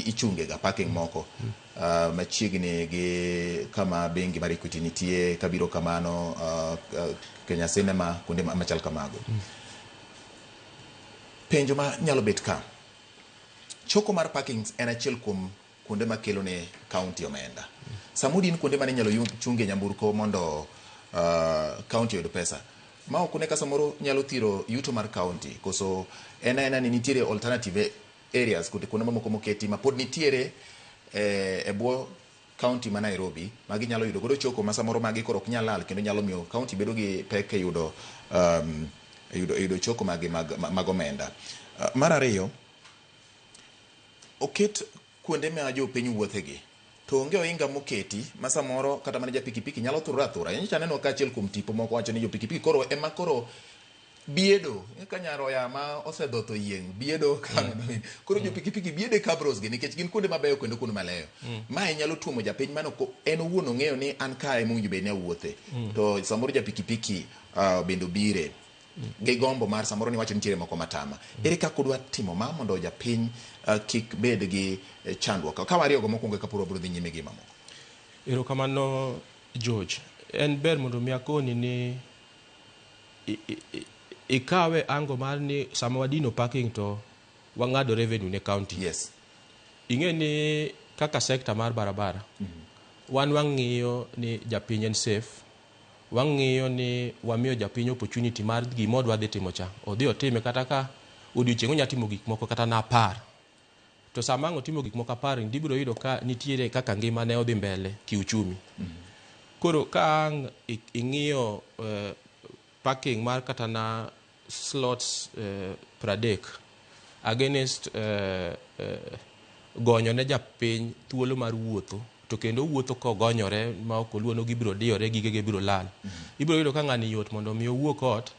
Ichunge ga parking moko machiegni gi kama bengi mar Equity nitie kabiro kamano, Kenya Cinema, kuonde machal kamago. Penjo ma nyalo bet ka choko mar parkings en achiel kuom kuonde makelo ne county omenda. Samodin kuonde mane inyalo chunge nyamburko mondo county oyud pesa ma ok une ka samoro nyalo thiro yuto mar county, koso en aena ni nitiere alternative areas kuonde mamoko moketi ma pod nitiere e bwo county ma Nairobi ma ginyalo yudo godo choko ma samoro magi koro ok nyal lal kendo nyalo miyo county bedo gi pek e yudo e yudo choko magi mag omenda. Mar ariyo, oket kuonde ma jopiny wuothegi to onge ohinga moketi ma samoro kata mana ja pikipiki nyalo thurore athura. Nyocha aneno ka achiel kuom tipo moko wacho ni jo pikipiki koro ema koro biedo ka nyaroya ma osedhotho yieng' biedo ka koro jo pikipiki biedo e cabros gi nikech gin kuonde mabeyo kendo kuonde maleyo. Mae nyalo tuomo japiny mano en owuon ong'eyo ni an kae mowinjo bed ni awuothe, to samoro ja pikipiki bende obire gi gombo mar samoro ni wacho nitiere moko matama. Ere kaka udwa timo ma mondo japiny kik bed gi chandruok ka wariyogo mokwongo kapod wabiro dhi nyime gi mamoko? Erokamano, George. En ber mondo mi akoni ni ikawe ango mar ni sama wadino parking to wang'ado revenue ne county. Ing'e ni kaka sector mar barabara, wan wang'iyo ni japiny en safe, wang'iyo ni wamiyo japiny opportunity mar gima odwa dhi timo cha, odhi otime. Kata ka odiochieng' onya timo gik moko kata na 10, to sama ang' otimo gik moko 10 ni ibiro yudo ka nitiere kaka ngimane odhi mbele kiuchumi. Koro ka ang' ing'iyo parking mar kata na slots 30 against gonyo ne japiny thuolo mar wuotho, to kendo owuotho kogonyore ma ok oluor ni gibiro diyore, gigege biro lal, ibiro yudo ka ng'ani yot mondo mi owuok ot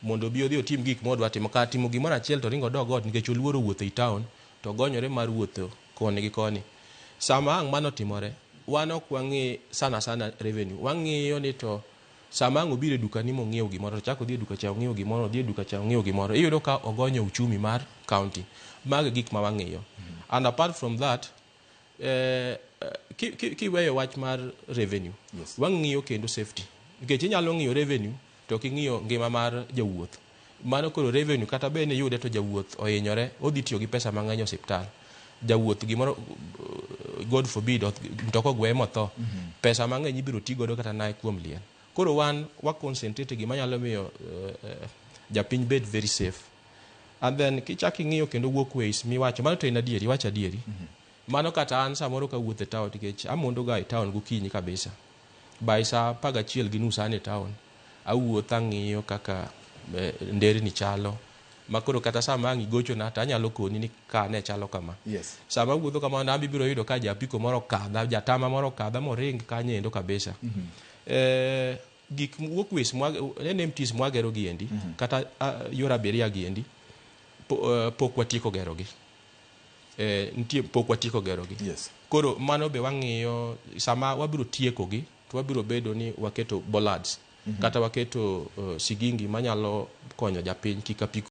mondo obi odhi otim gik modwa timo. Kar timo gimoro achiel to ringo odog ot nikech oluoro wuotho ei town, to gonyore mar wuotho koni gi koni. Sama ang' mano otimore, wan ok wang'i sana sana revenue, wang'iyo ni to sama ang' obiro e dukani mong'iewo gimoro, to chak odhi e duka cha ong'iewo gimoro, odhi e duka cha ong'iewo gimoro, iyudo ka ogonyo uchumi mar county. Mago e gik ma wang'iyo. And apart from that, kiweyo wach mar revenue, wang'iyo kendo safety, nikech inyalo ng'iyo revenue to ok ing'iyo ngima mar jawuoth. Mano koro revenue kata bed ni iyude to jawuoth ohinyore, odhi tiyo gi pesa mang'eny e osiptal. Jawuoth gimoro, God forbid, mtoka ogweye motho, pesa mang'eny ibiro ti godo kata naye kuom liel. Koro wan wa concentrate gima nyalo miyo japiny bed very safe. And then kichak ing'iyo kendo walkways miwacho, mano to en adieri, iwacho adieri. Mano kata an samoro kawuotho e town, nikech amondo ga e town gokinyi kabisa, by saa 11:30 an e town, awuotho ang'iyo kaka nderni chalo, ma koro kata sama ang' igochona to anyalo koni ni ka ne chalo kama. Sama awuotho kamano, an ibiro yudo ka japiko moro okadha, jatama moro okadha moring kanyo endo kabisa. Gik walkways NMTs mwagero gi endi, kata yor abiria gi endi, pok watieko gerogi. Nitie pok watieko gerogi. Koro mano be wang'iyo sama wabiro tiekogi to wabiro bedo ni waketo bollards kata waketo sigingi manyalo konyo japiny kik apiko.